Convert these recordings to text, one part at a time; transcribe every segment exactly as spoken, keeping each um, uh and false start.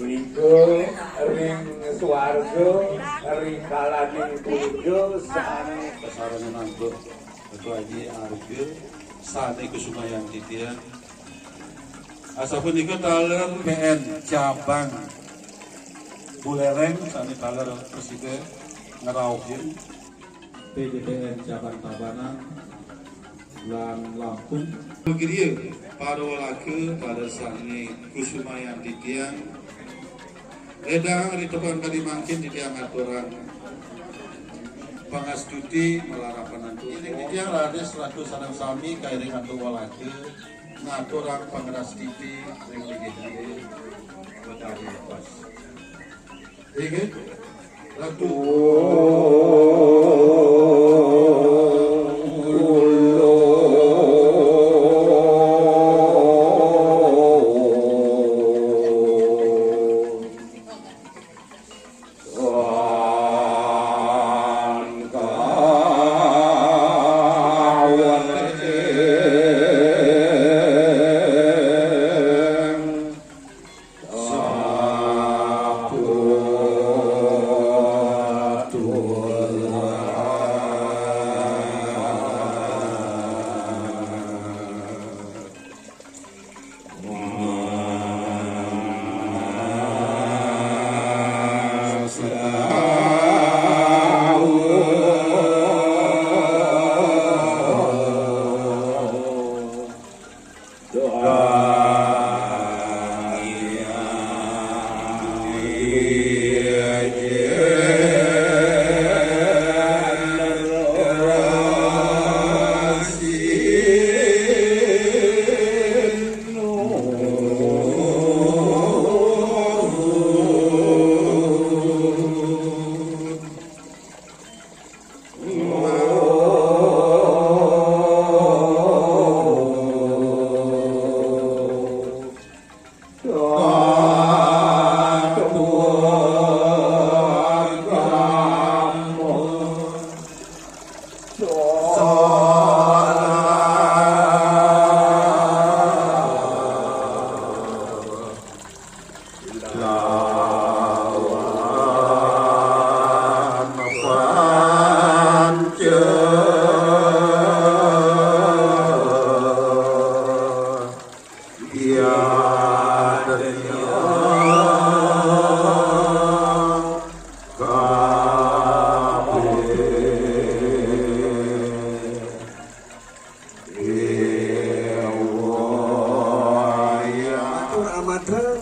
Iku ring swarga, ring kalaning punika sane. Kasarengin antuk Ketua Haji Arga sane kusumayang titiang. Asapunika taler P N cabang Buleleng sane taler prasida ngrauhin P D P N cabang Tabanan lan Lampung. Griya para walaka taler sane kusumayang titiang. Ledang ritepan kadi mangkin titiang ngaturang pangastuti malarapan antuk. Inggih titiang raris ratu sareng sami kairing antuk walaka ngaturang pangrastiti ring inggih Betari lepas. Inggih. Ratu. Atur amatra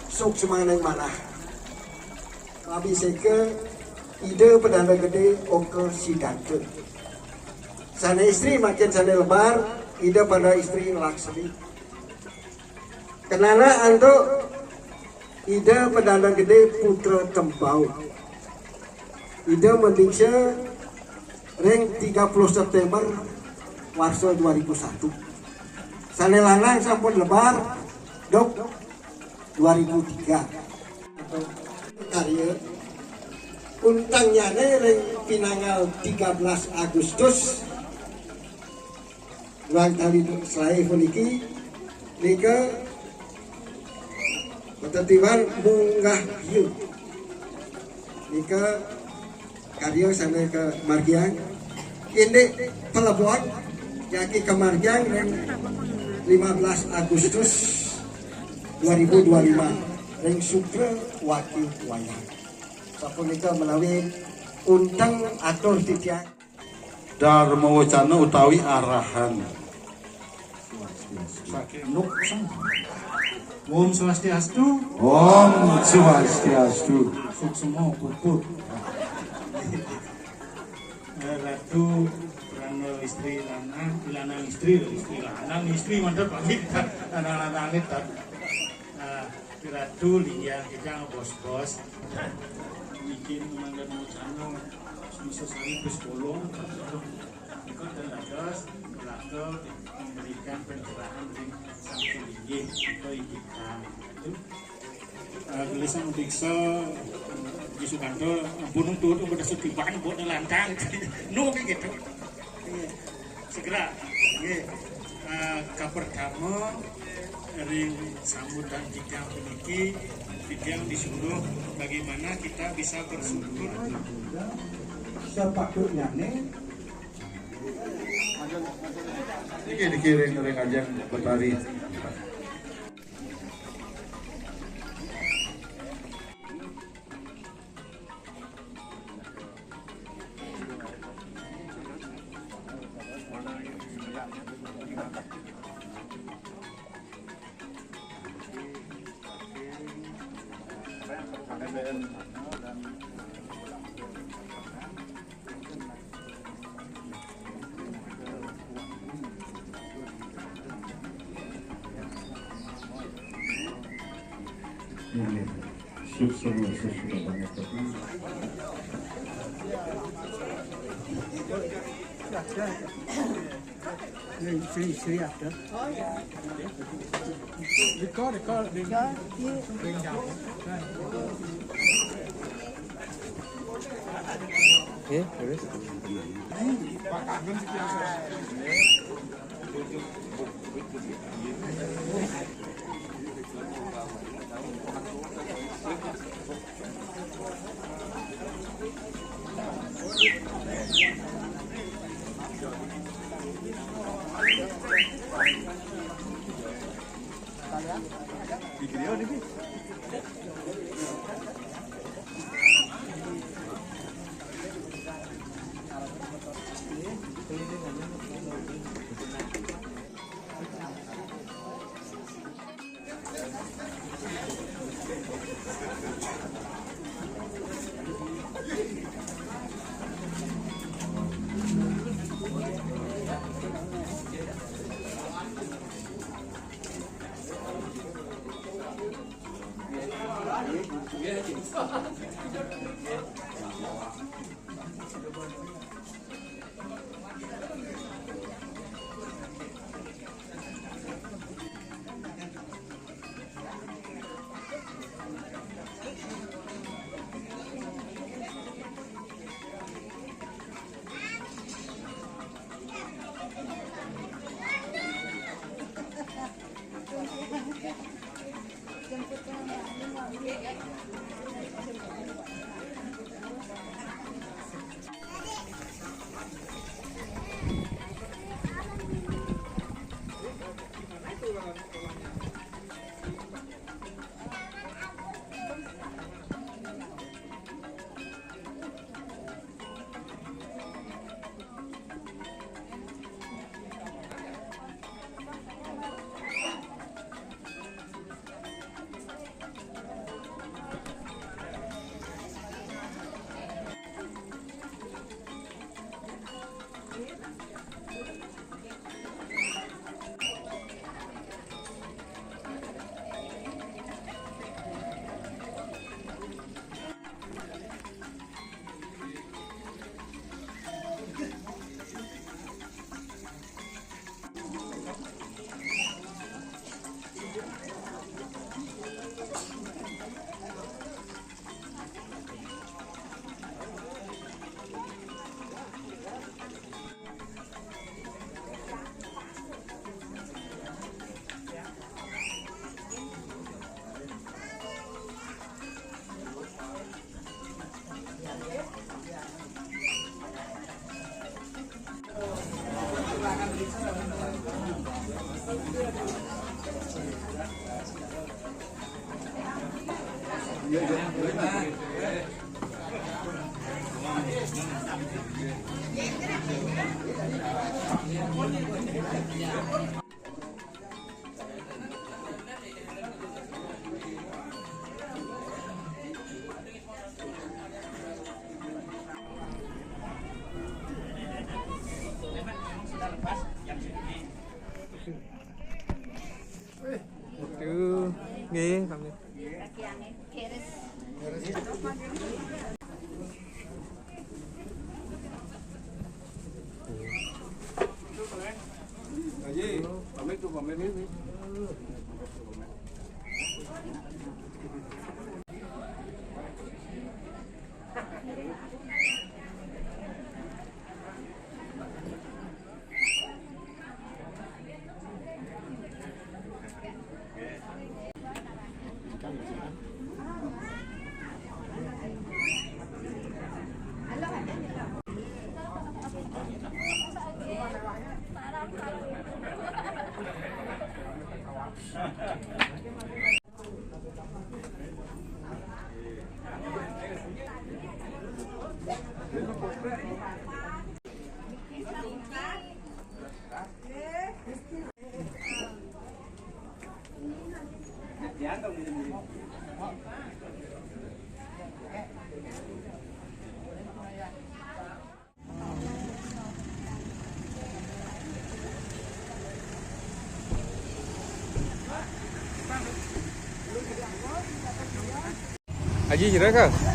suksmaning manah. Abhiseka Ida Pedanda Gede Oka Siddhanta. Sane istri mangkin sane lebar, Ida Pedanda Istri Laksmi. Kenana antuk Ida Pedanda Gede Putra Tempau. Ida madiksa ring tiga puluh September warsa dua ribu satu. Sane lanang sampun lebar duk dua ribu tiga. Karya untengnyane ring pinanggal tiga belas Agustus. Wang kali selae puniki nika Betetiwan Munggah Hiu. Nika karya sane kamargiang. Indik palebon jagi kamargiang ring lima belas Agustus dua ribu dua lima ring Sukra Waki Wayah. Sapunika menawi unteng atur titiang. Dharma wacana utawi arahan. Saking Nuk Sem. Om Swastiastu. Om Swastiastu. Suksma puput. Eh, Ratu Prana istri lanang, lanang istri, istri lanang, istri mantep pamit. Lanang-lanang itu. Nah, Ratu linggih kita bos-bos. Bikin mangga mau cano, semesta sari pes bolong. Ikut dan dados, berlaku memberikan pencerahan di samping linggih atau ikikan. Itu, eh, tulisan diksa, Di Sukanto, ampun nuntut, udah setiban, buat lantang. Nu kayak gitu. Iya. Segera. Iya. Eh, kapertama, ring sambutan titiang puniki, titiang disuruh bagaimana kita bisa bersyukur. Sepatutnya nih. Ini dikiring ring ajang Betari. Ini, sukses, sukses banget. Ini istri, istri ada. Record, record. Eh, terus? Waduh, nggih, pamit. Aji, pamit tuh, pamit ini. Aji jira ka?